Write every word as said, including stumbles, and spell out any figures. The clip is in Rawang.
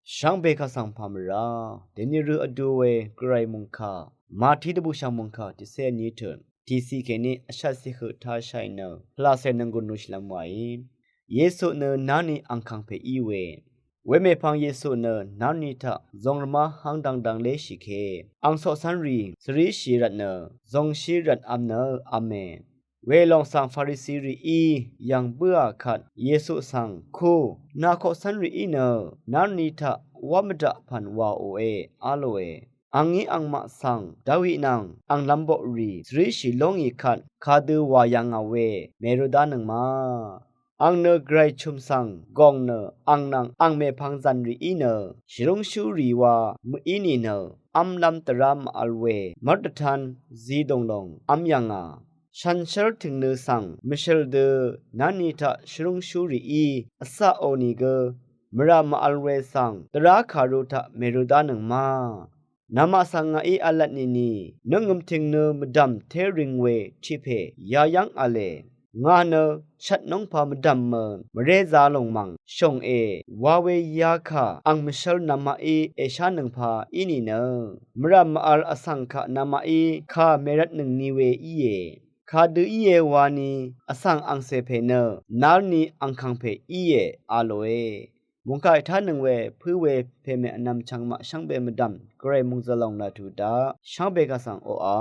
Shvngbe kaq svng pà mvrá dèni rø vdu we gvray mòngkà, Mati dvbùshv̀ng mòngkà tiqcé vní tø̀n, tiqciq kèní vshvtciq høq tashai nø pvlacè nònggùn nùshìlvm wàí. Yesu nø narni angkàng pè í we. Wemèpvng Yesu nø narni taq zòngrvmá hv́ng dvngdvng léshì ke, ang coqcv́nrì svríshì rvtnø zòngshí rvt vm nø vme. Welòng svng Farisirìí yv̀ng bǿà kvt Yesu svng, ku, nà koqcv́nrìí nø narni taq wá mvdaq pv̀n wàòe, a lòe. Angí angmaq svng Dawi nvng anglv̄m boqrì svríshì lóngì kvt kadø wà yv̀ngà we mèrudánøng ma. Ang nø gvray chø̀m svng gòng nø ang nvng ang mèpvng zv̀nrìí nø shvrúngshúrì wa mø̀í nìnø v́mlv́m dvrá mvvl we mv́rdvtan zidòng lòng v́m yv̀ngà. Shànshér tìngnø svng mvshøl dø narni taq shvrúngshúrìí vcaqò nìgø mvrà mvvl we svng dvrá kàru taq mèrudánøng ma. Namaq svng ngàí v̄lvt nìni nøngø̀m tìngnø mvdv̀m té ring we tiq pè yayv́ng v̄le. Ngà nø shvt nóng pa mvdv̀mø mvré za lòng mv̀ng shònge wa we yakà ang mvshv́l namaqí èshánøng pa í nìnø mvrà mvvl vsvng kaq namaqí kà mèrvtnøngni we íe. Kadø íe wani vsvng angcè pè nø narni angkàng pè íe, a lòe. Mòngkà ètánøng we pǿ we pèmè vnvm chvngmaq shvngbe mvdv̀m gvray mòngzø̀l lòng laq tuq daq shvngbe kaq svng oqà.